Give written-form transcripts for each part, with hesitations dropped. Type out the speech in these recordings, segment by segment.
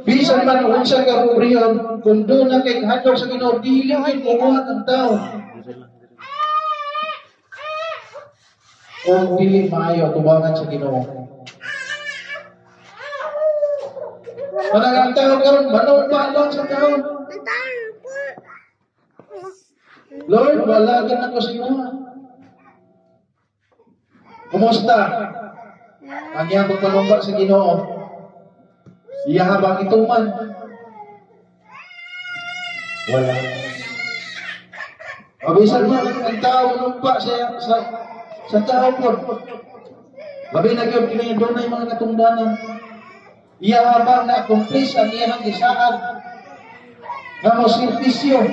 Bisan man unsa ka pobrehon, kung duna kay kahadlok sa Ginoo, dili gyud mubuhat ang tao. Kung dili maayo tubangan sa Ginoo. Manang ang tao karon manumpa lang sa tao. Lord, wala ka na ko sa imo. Kumusta? Ang iyang pagpanumpa sa Ginoo. Iya habang ituman. Wala. Mabisan man ang tao manumpa sa tao po. Labi na gyud kini dunay mga katungdanan. Iya habang na-accomplish ang iyang gisaad nga mo serbisyo.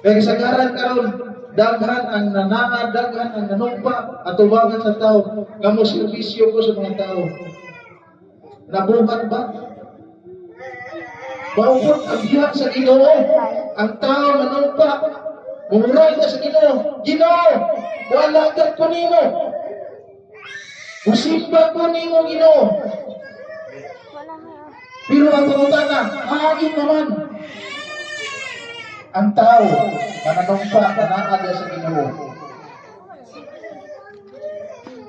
Kaya kasagaran karon daghan ang nanangad, daghan ang nanumpa at tubangan sa tao nga mo serbisyo ko sa mga tao. Nabuhat ba? Maupot ang biya sa Ginoo. Ang tao manumpa. Mumuray na sa Ginoo. Ginoo, walagad ko nimo. Musimba ko nimo, Ginoo. Pero ang pangutana, hain naman. Ang tao, mananumpa, nanaad sa Ginoo.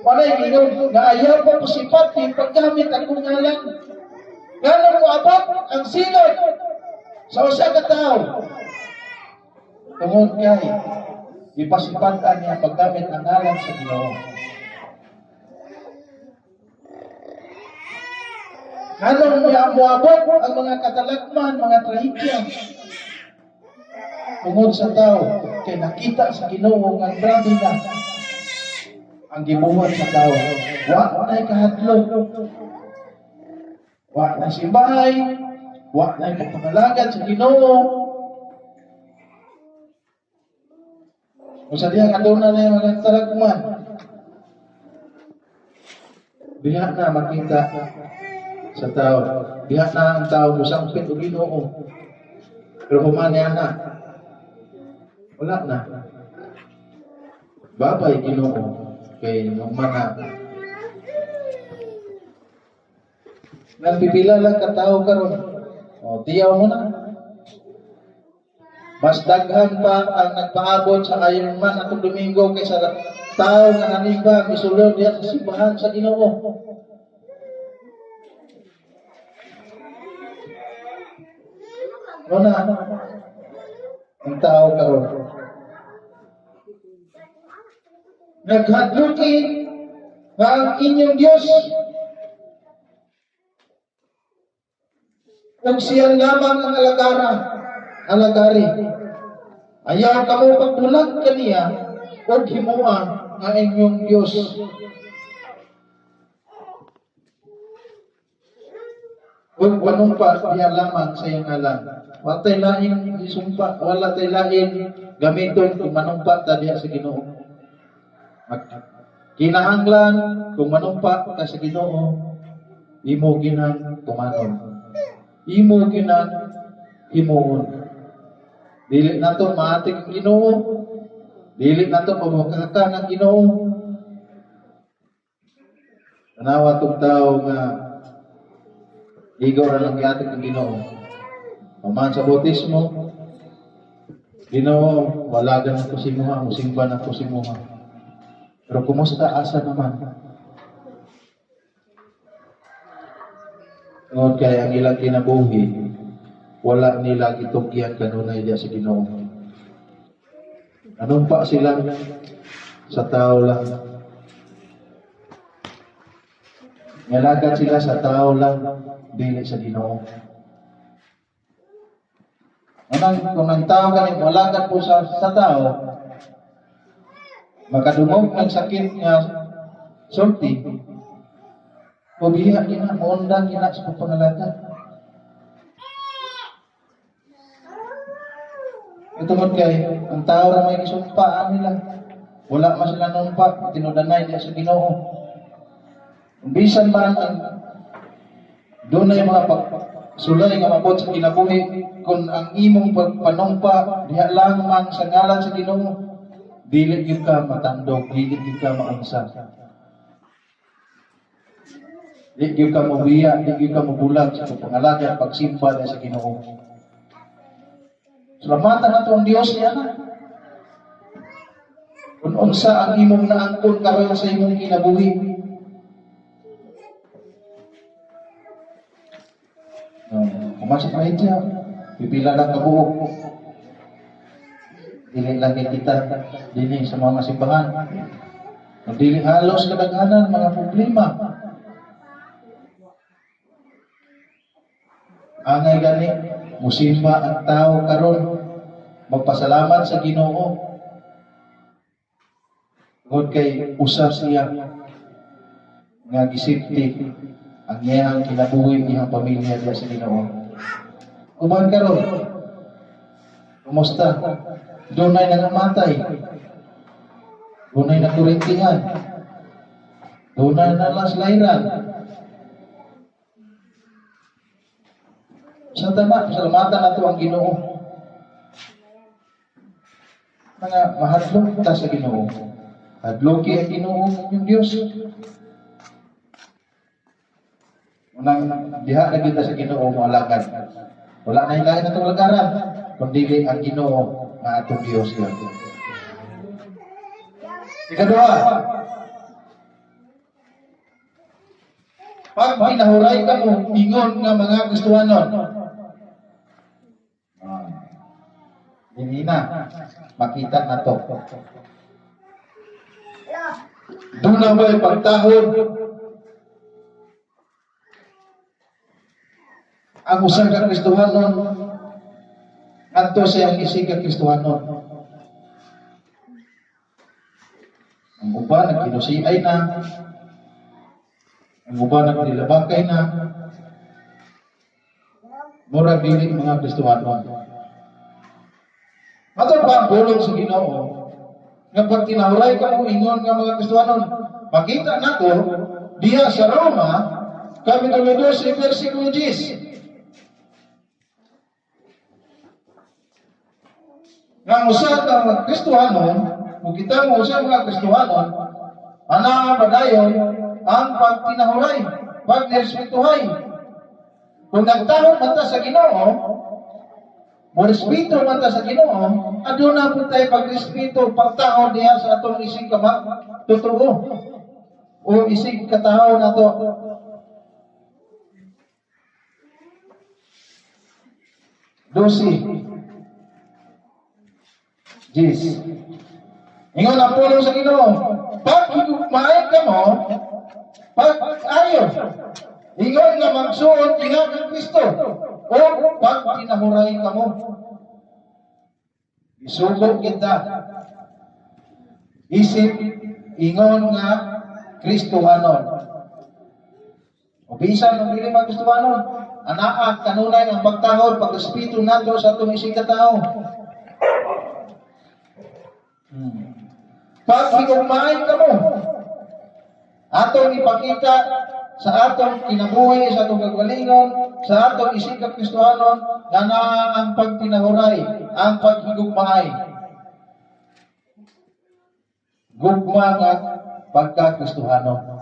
Walay ingon nga ayaw ko pasipat yung paggamit akong ngalan. Nganong moabot ang silot sa usa ka tawo. Tungod kay ipasipatan niya paggamit ang ngalan sa Ginoo. Nganong moabot ang mga katalagman, mga trahedya? Tungod sa tao, kay nakita sa Ginoo nga grabe na ang gibuhat sa tao. Wa na'y kahadlok. Wa na simbahay, wa na'y pagpangalagad sa Ginoo. Kung sa diha kaduna na yung mga talagman, diha na makita sa tao. Diha na ang tao musampit og Ginoo. Pero human niya na, wala na. Babay Ginoo kay mana. Nagpipila lang ka tao karon. O, tiyaw mo na. Mas daghan pa ang nagpaabot sa Ironman atong Domingo kaysa tao nga nanimba misulod diha sa simbahan sa Ginoo. Ano na? Ang tao karon. Naghadluki nga ang inyong Diyos ug siya lamang ang alagara, alagari. Ayaw kamo pagbulag kaniya ug himoa nga inyong Diyos. Ug panumpa diha lamang sa iyang ngalan. Wala tay lain isumpa, wala tay lain gamiton kung manumpa ta diha sa Ginoo. Kinahanglan kung manumpa ka sa Ginoo, imo ginang tumanon. Imo ginang himuon. Dili nato maatik ang Ginoo. Dili nato pamukaka ng Ginoo. Tanawa tong tao nga igo ra lang giatik ang Ginoo. Paman sa bautismo, Ginoo, wala ganun ko simuha, musimba na ko simuha. Pero kumusta asa naman? Tungod kay ang ilang kinabuhi, wala nila gitugyan kanunay diya sa Ginoo. Nanumpa sila sa tao lang. Ngalagad sila sa tao lang, dili sa Ginoo. Anang kung ang tao kani moalagad po sa tao, makadungog ng sakit nga sulti, mubiha gina, muundang gina sa pagpangalagad. Tungod kay ang tao ra may gisumpaan nila. Wala man sila numpa, tinudanay diya sa Ginoo. Bisan man ang dunay mga pagsulay nga mabot sa kinabuhi, kung ang imong pagpanumpa diha lang man sa ngalan sa Ginoo, dili gyud ka matandog, dili gyud ka maunsa. Di gyud ka mobiya, di gyud ka mobulag sa atong pangalagad, pagsimba diha sa Ginoo. Salamatan nato ang Dios niya na. Kung unsa ang imong naangkon karon sa imong kinabuhi. No, kuman sa prahinsya, pipila lang kabuok. Dili lang kay kita dinhi sa mga simbahan. Dili halos kadaghanan mga problema. Angay gani musimba ang tao karon, magpasalamat sa Ginoo. Tungod kay usa siya nga gisipti ang iyang kinabuhi, iyang pamilya diha sa Ginoo. Uban karon, kumusta? Dunay nangamatay. Dunay nakurintihan. Dunay nalaslairan. Sa tama, pasalamatan nato ang Ginoo. Mga mahadlok ta sa Ginoo. Hadloki ang Ginoo inyong Dios. Unang diha na kita sa Ginoo moalagad. Wala na ilain atong lagaran, kundi ang Ginoo nga atong Dios yun. Ikaduha, pag pinahuray ka mo, ingon nga mga Kristohanon. Hindi na, makita na to. Doon na ba'y pagtahod ang usa ka Kristohanon ngadto sa iyang isig ka Kristohanon? Ang uban nagkinusiay na, ang uban nagdilabakay na, murag dili mga Kristohanon. Matod pa ang pulong sa Ginoo nga pag tinahuray ka mo ingon nga mga Kristohanon, makita nato diha sa Roma Kapitulo 12 versikulo 10. Nga ang usa ka mga Kristohanon, kung kita mo usa mga Kristohanon, ana padayon ang pagtinahuray, pagnirespetuhay. Kung nagtahod man ta sa Ginoo, morespeto man ta sa Ginoo, aduna pud tay pagrespeto, pagtahod diha sa atong isig ka totoo o isig katawo nato. Dosi. Jis. Ingon ang pulong sa Ginoo, pag higugmaay kamo, pag ayo, ingon nga magsuot inga kang Kristo, o pag tinahuray kamo, isugo kita. Isip ingon nga Kristohanon. O bisan kung dili man Kristohanon, anaa kanunay ang pagtahod, pagrespeto nato sa atong isig katao. Pag higugmaay kamo, atong ipakita sa atong kinabuhi, sa atong kagalingon, sa atong isig ka Kristohanon, nga naa ang pagtinahuray, ang paghigugmaay. Gugma nga pagka-Kristohanon.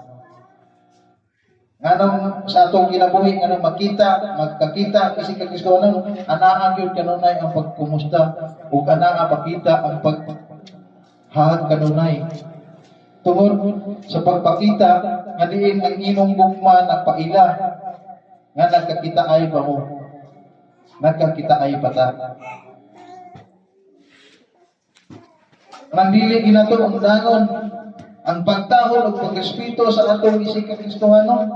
Nganong sa atong kinabuhi, nganong makita, magkakita isig ka Kristohanon, anaa gyud kanunay ang pagkumusta ug anaa pakita ang paghahag kanunay. Tungod sa pagpakita nga diin ang imong gugma nagpaila nga nagkakita ay pa mo, nagkakita ay pa ta. Nang dili ginato ang dangon ang pagtahol ug pagrespeto sa atong isig ka Kristohanon,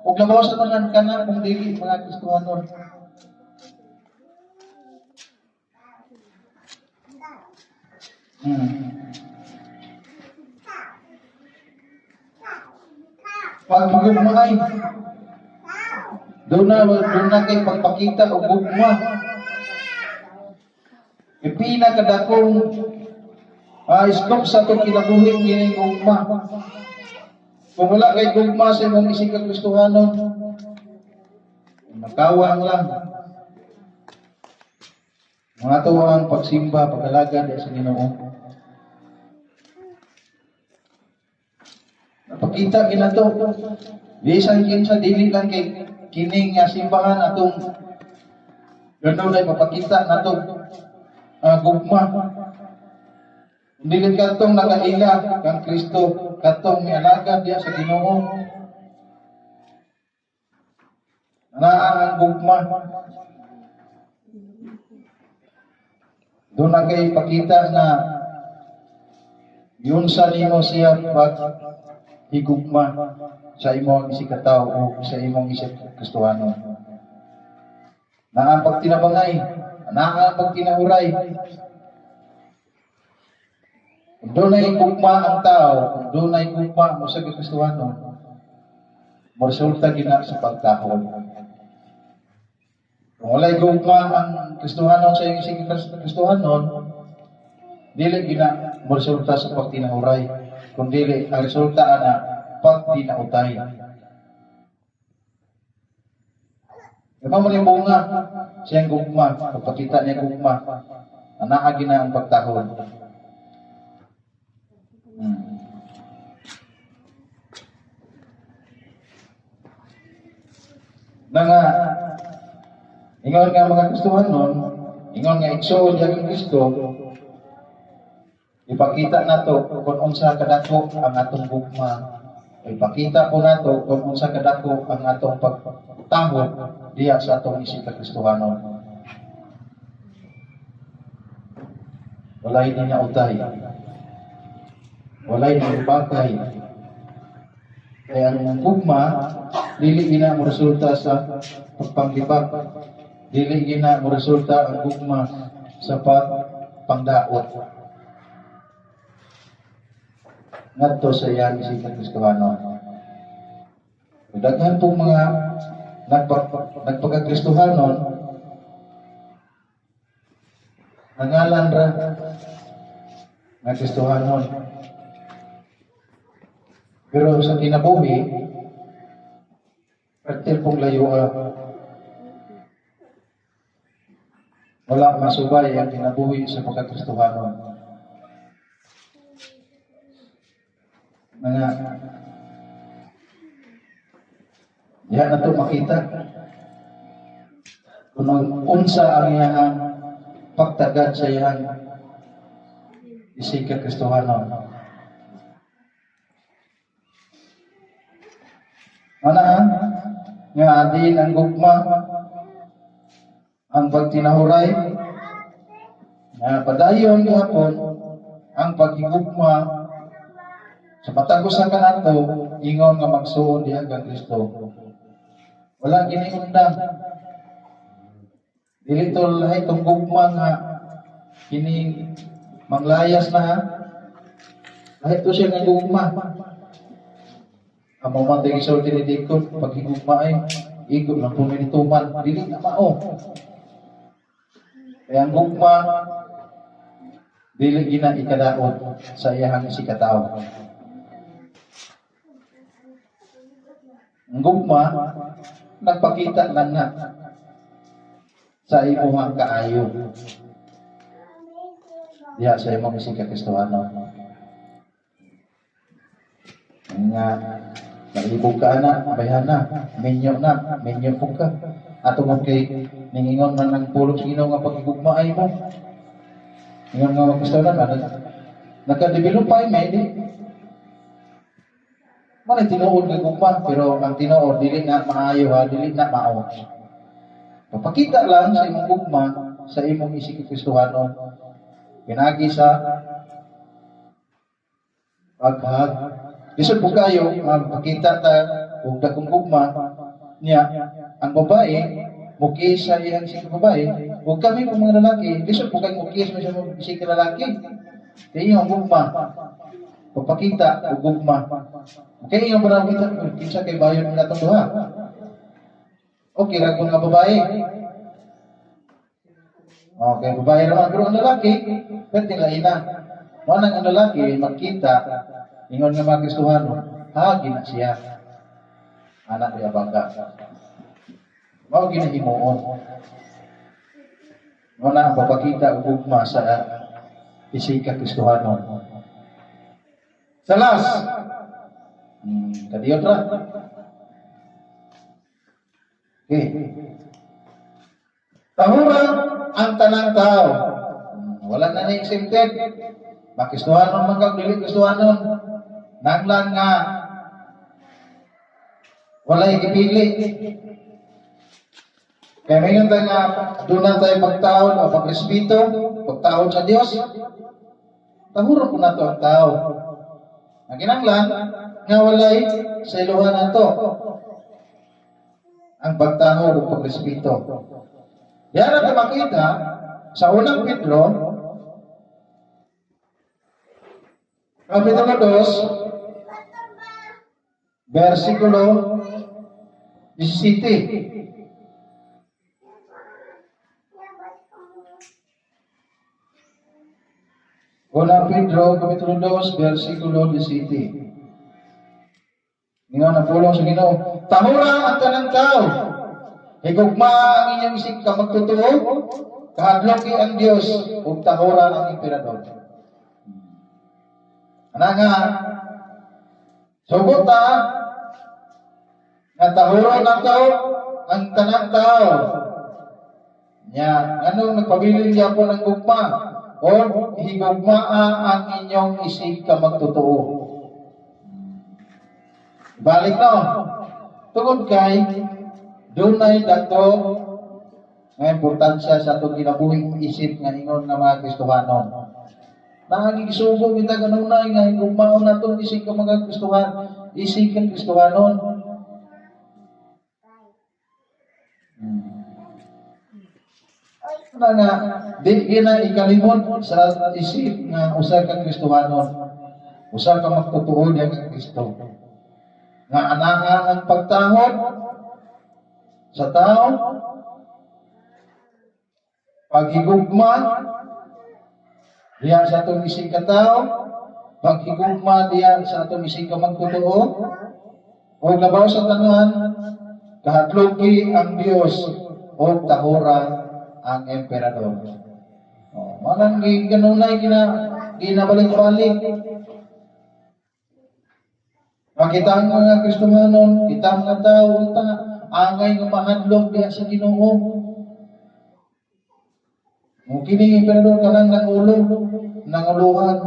ug labaw sa tanan kana kung dili mga Kristohanon. Paghigugmaay, doon na kay pagpakita og gugma. Ipinakadakong scope sa atong kinabuhi kining gugma. Kung wala kay gugma sa imong isig ka Kristohanon, makawang lang. Mga to ang pagsimba, pag-alagad sa Ginoo. Napakita ginato Bisan kinsa, dili lang kay kini nga simbahan atong ganun ay mapakita nato gugma. Dili katong nakaila kang Kristo, katong mialagad diya sa Ginoo. Naa ang gugma. Doon na kay pakita na yun sa nimo siya pag higugma sa imong isikataw o sa imong isip Kristohano. Naa ang pagtinabangay, naa ang pagtinahuray. Kung dunay gugma ang tao, kung dunay gugma mo sa Kristohano, moresulta gina sa pagtahol. Kung walay gugma ang Kristohanon sa iyong isig Kristohanon, dili gina moresulta sa pagtinahuray, kundi ang resulta ana pagtinautay. Ima mo yung bunga siyang gugma, pagpakita niya gugma, anaa gina ang pagtahol. Na nga, ingon nga mga Kristohanon, ingon nga igsoon diha kang Kristo, ipakita nato kung unsa kadako ang atong gugma. Ipakita po nato kung unsa kadako ang atong pagtahod diha sa atong isip ka Kristohanon. Walay niya utay. Walay niya bakay. Kaya ang gugma, dili gina mo resulta sa pagpanglibak. Dili gina mo resulta ang gugma sa pagpangdaot. Ngadto sa iyang isip ka Kristohanon. Daghan pong mga nagpagkakristohanon, nangalan ra nga Kristohanon. Pero sa kinabuhi, pertil pong layua. Wala masubay ang kinabuhi sa pagkakristohanon. Mga diha na to makita kung unsa ang iyang pagtagad sa iyang isig ka Kristohanon. Ana ha? Nga adin ang gugma, ang pagtinahuray, nga padayon gihapon ang paghigugma sa matag usa kanato ingon nga magsuon diha kang Kristo. Wala gini undang. Dili to lahi tong gugma nga kini manglayas na ha. Lahi to siya nga gugma. Amo man tayo gisulti ni Dikon, paghigugma ay igo lang po minituman, dili na mao. Kaya ang gugma dili gina ikadaot sa iyahang isikatao. Ang gugma nagpakita lang na sa imuhang kaayo. Diha sa imong isikakristohanon. Nga naibog ka na, bayhana, minyo na, minyo po ka. Ato mo kay ningingon man ang pulong sa Ginoo nga pagigugma ay mo. Ingon nga magkristohanon, ano, nagka-develop pa ay may di. Mana tinuod nga gugma, pero ang tinuod dili na maayo ha, dili na mao. Papakita lang sa imong gugma sa imong isikristohanon. Pinagi sa paghag. Lisod po kayo magpakita ta og dakong gugma niya ang babae mukis sa iyang isig babae ug kami po mga lalaki lisod po kay mukis mo sa imong isig lalaki. Kay iyong gugma pagpakita og gugma. Kay iyong para kita kinsa kay bayon nila atong duha. Okay ra kung nga babae. Okay, babae raman pero ang lalaki pwede lain na. Mao nang ang lalaki magkita ingon nga mga Kristohano, hagi na siya. Anak ni abaga. Mao ginahimuon. Mao na ang papakita og gugma sa isig ka Kristohanon. Sa last, kadiyot ra. Okay. Tahura ang tanang tao. Wala na ni exempted. Makristohanon man kag dili Kristohanon. Nanglan nga walay gipili. Kaya mingon tayo nga doon na tayo pagtaon o pagrespeto, pagtaon sa Dios. Tahuron po nato ang tao. Ang kinanglan nga walay seluhan nato ang pagtahod o pagrespeto. Yan natin makita sa Unang Pedro, Kapitulo 2, versikulo 17. Unang Pedro, Kapitulo 2, versikulo 17. Ingon ang pulong sa Ginoo, "Tahura ang tanang tao. Higugma ang inyong isig ka magtotoo, kahadloki ang Dios ug tahura ang emperador." Ana nga sugot ta nga tahura nato ang tanang tao. Nya, anong nagpabilin gyapon ang gugma o higugmaa ang inyong isig ka magtotoo. Balik no. Tungod kay dunay dako nga importansya sa atong kinabuhi isip nga ingon nga mga Kristohanon. Nagigisugo kita kanunay nga higugmaon nato isig ka mga Kristohan, isig ka Kristohanon. Ana nga di gina ikalimot sa isip nga usa ka Kristohanon, usa ka magtotoo diya kang Kristo. Nga anaa ang pagtahod sa tao, paghigugma diya sa atong isig ka tao, paghigugma diya sa atong isig ka magtotoo, o labaw sa tanan, kahadloki ang Dios o tahura ang emperador. Oh, manang ganunay ginabalik-balik. Makita ang mga Kristohanon, kita ang mga tao, unta, angay nga mahadlok diha sa Ginoo. Mo kining emperador kanang nangulo, nanguluhan.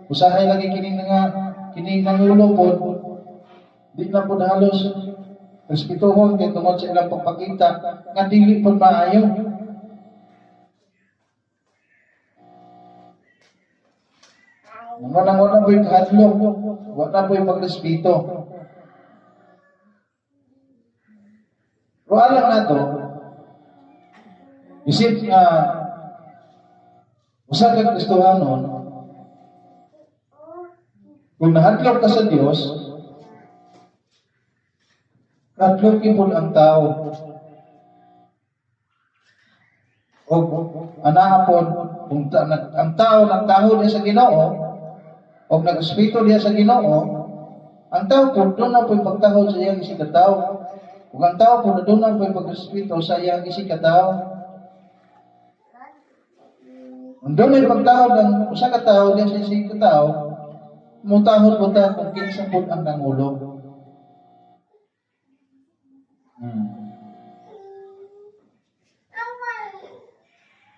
Usahay lagi kining nga kining nangulo pod. Di na pod halos respetuhon kay tungod sa ilang pagpakita nga dili pod maayo. Wala na po'y kahadlok, wala po'y pagrespeto. Pero alam nato, isip nga usa ka Kristohanon, kung nahadlok ka sa Dios, hadlok pud ang tao. O anaa pod kung ang tao nagtahod niya sa Ginoo o nagrespeto niya sa Ginoo, ang tao po doon na po'y pagtahod sa iyang isig katao. Kung ang tao po doon na po'y pagrespeto sa iyang isig katao. Kung doon ay pagtahod ang usa ka tao diya sa isig katao, mutahod po ta kung kinsa po ang nangulo.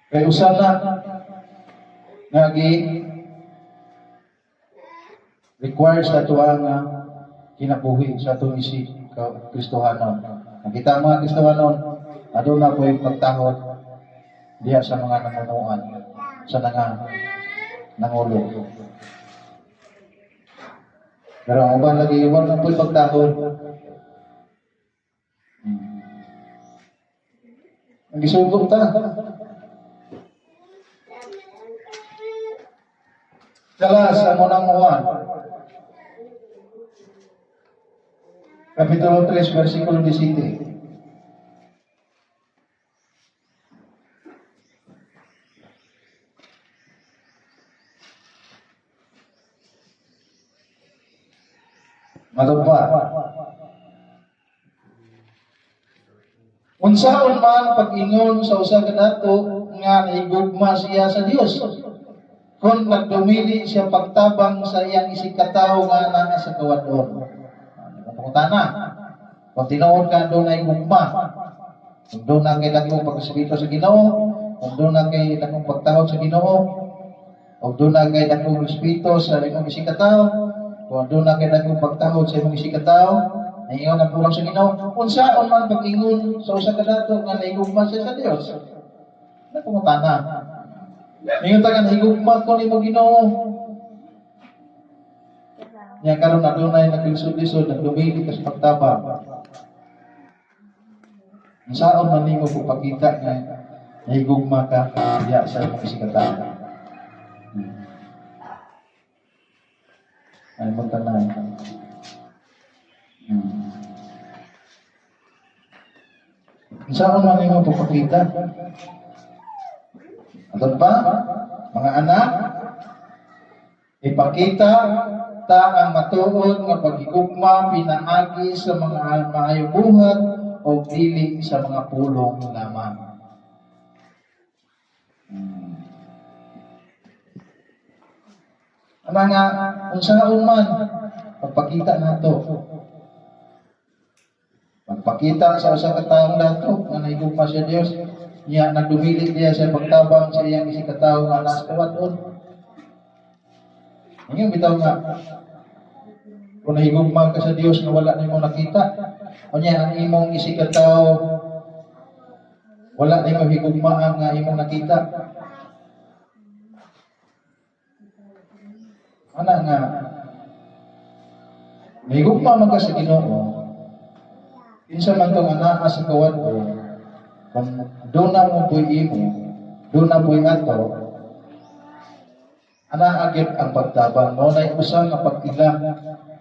Kay usa na nga gi requires sa atoa nga kinabuhi sa atong isig ka Kristohanon. Ang kita mga Kristohanon, aduna po'y pagtahod diha sa mga nangunuan, sa nangulo. Pero ang uban lagi, wala na po'y pagtahod. Ang gisugo ta. Kala sa Unang Juan, Kapitulo 3, versikulo 17. Matod pa. Unsaon man pag-ingon sa usa ka dato nga nahigugma siya sa Dios kung nagdumili siya pagtabang sa iyang isig katawo nga naa sa kawadon. Pangutana, kung tinuod ka doon ay gugma, Kung duna kay dakong pagrespeto sa Ginoo, kung duna kay dakong pagtahod sa Ginoo, o duna kay dakong respeto sa imong isigkatawo, kung duna kay dakong pagtahod sa imong isigkatawo, naingon ang pulong sa Ginoo, unsaon man pag-ingon sa usa ka dato nga nahigugma siya sa Dios? Ano pangutana? Ingon ta nga nahigugma ko nimo, Ginoo. Nya karon adunay naglisod-lisod, nagdumili ka sa pagtabang. Unsaon man nimo pagpakita nga nahigugma ka diya sa imong isigkatawo? Ay mo tanan. Unsaon man nimo pagpakita? Aton pa, mga anak, ipakita ta ang matuod nga paghigugma pinaagi sa mga maayong buhat o dili sa mga pulong lamang. Ana nga, unsaon man pagpakita nato. Pagpakita sa usa ka taong dato nga nahigugma sa Dios, niya nagdumili diya sa pagtabang sa iyang isigkatawo nga nasa kawadon. Ingon bitaw nga kung nahigugma ka sa Dios nga wala nimo nakita, unya ang imong isigkatawo wala nimo higugmaan nga imong nakita. Ana nga nahigugma man ka sa Ginoo, kinsa man tong anaa sa kawadon, kung duna mo po'y imo, duna po'y ato, anaa gyud ang pagtabang. Mao nay usa nga pag-ila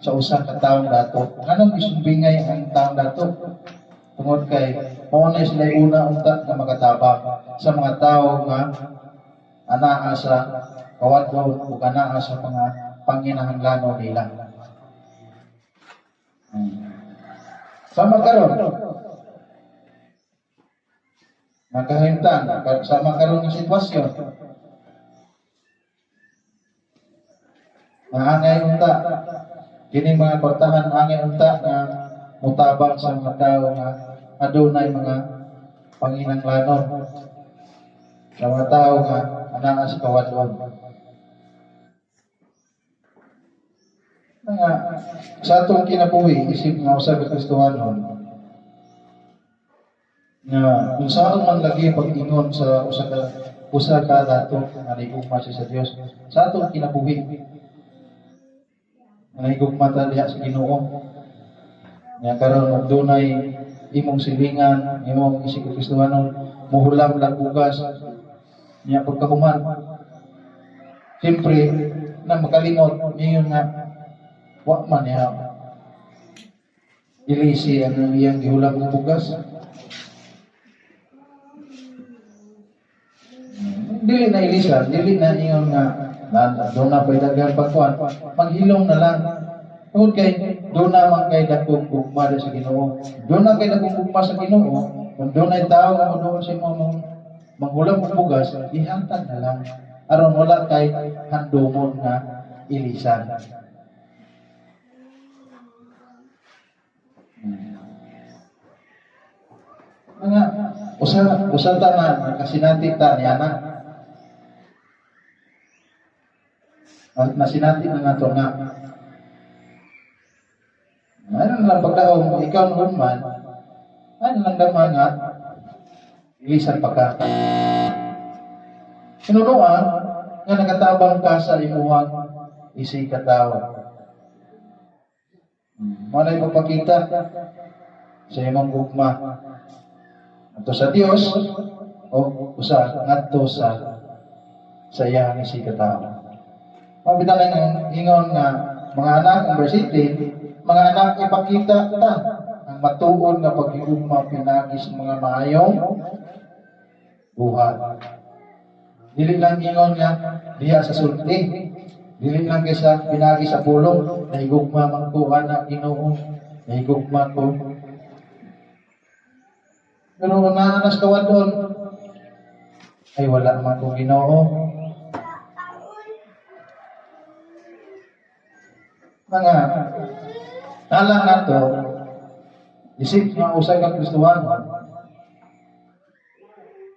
sa usa ka taong dato. Nganong gisumbingay ang taong dato? Tungod kay mao na sila una unta nga makatabang sa mga tawo nga anaa sa kawadon ug anaa sa mga panginahanglanon nila. Sama karon nakahimtang sama karon nga sitwasyon. Maangay unta kining mga kwartahan, angay unta nga mutabang sa mga tawo nga adunay mga panginahanglanon, sa mga tawo nga anaa sa kawadon. Nga sa atong kinabuhi isip nga usa ka Kristohanon nga unsaon man lagi pag-ingon sa usa ka dato nga nahigugma siya sa Dios sa atong kinabuhi, nga nahigugma ta diha sa Ginoo, nga karon og dunay imong silingan, imong isip ka Kristohanon muhulam lang bugas niya, pagkahuman siyempre na makalimot, niyon nga wa man niya ilisi ang iyang gihulam nga bugas. Dili na ilisan, dili na ingon nga na doon na pa'y daghan pagkuan, maghilom na lang. Tungod kay doon na man kay dakong gugma sa Ginoo. Doon na kay dakong gugma sa Ginoo, kung doon ay tao nga moduol sa imo manghulam og bugas, ihatag na lang aron wala kay handumon nga ilisan. Nga usa usa ta na nakasinati ta ni ana. Nasinati na nato nga ano lang pagdaong ikaw noon man, ano lang dama nga ilisan pa ka. Sinunuan nga nakatabang ka sa imuhang isigkatawo. Mao na ipapakita sa imong gugma ngadto sa Dios o usa ngadto sa iyang isigkatawo. Mao bitaw nang ingon nga mga anak, ang verse 18, mga anak, ipakita ta ang matuod nga paghigugma pinaagi sa mga maayong buhat. Dili lang ingon nga diha sa sulti, dili lang kaysa pinaagi sa pulong, nahigugma man ko ana Ginoo, nahigugma ko. Pero kung naanas kawadon, ay wala man ko Ginoo. Mga talang nato, isip nga usa ka Kristohanon,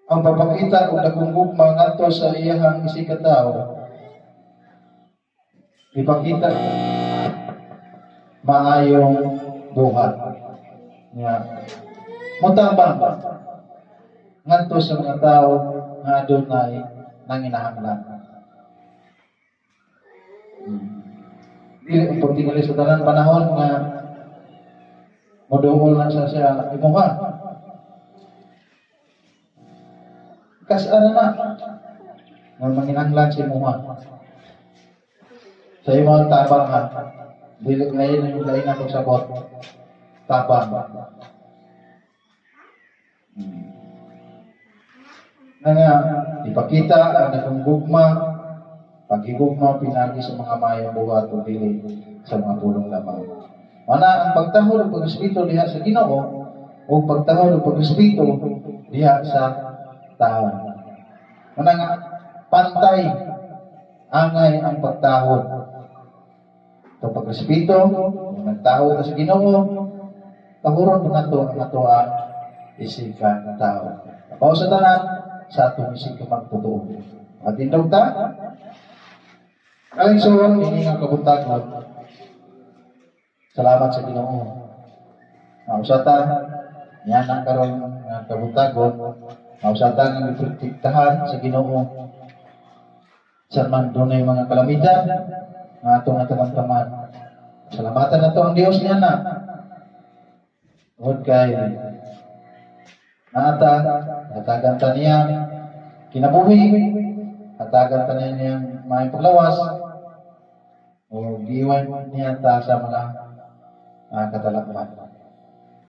Ang pagpakita og dakong gugma ngadto sa iyahang isigkatawo, ipakita maayong buhat. Nga motabang ngadto sa mga tao nga adunay nanginahanglan. Dili ang pagtingali sa tanan panahon nga moduol na siya sa imuha. Kas-ara na nga manginahanglan sa imuha. Sa imong tabang ha. Dili ngayon yung lain akong sabot. Tabang. Na nga, ipakita ang dakong gugma, pagigugma pinagi sa mga maayong buhat o dili sa mga pulong lamang. Mana ang pagtahod ug pagrespeto diha sa Ginoo o pagtahod ug pagrespeto diha sa tao. Mana nga pantay angay ang pagtahod. Ito pagrespeto, kung nagtahod ka sa Ginoo, tahuron mo nato ang atoang isig ka tao. Labaw sa tanan, sa atong isig ka magtotoo. Matindog ta. Kaigsoon, ini nga kabuntagon. Salamat sa Ginoo. Nausa ta, yan ang karon nga kabuntagon. Nausa ta nga giprotektahan sa Ginoo. Sa man dunay mga kalamidad nga atong natatamtaman. Salamatan nato ang Dios niya na. Tungod kay naata, hatagan ta niya kinabuhi, hatagan ta niya niyang maayong paglawas, o giiwan niya ta sa mga katalakman.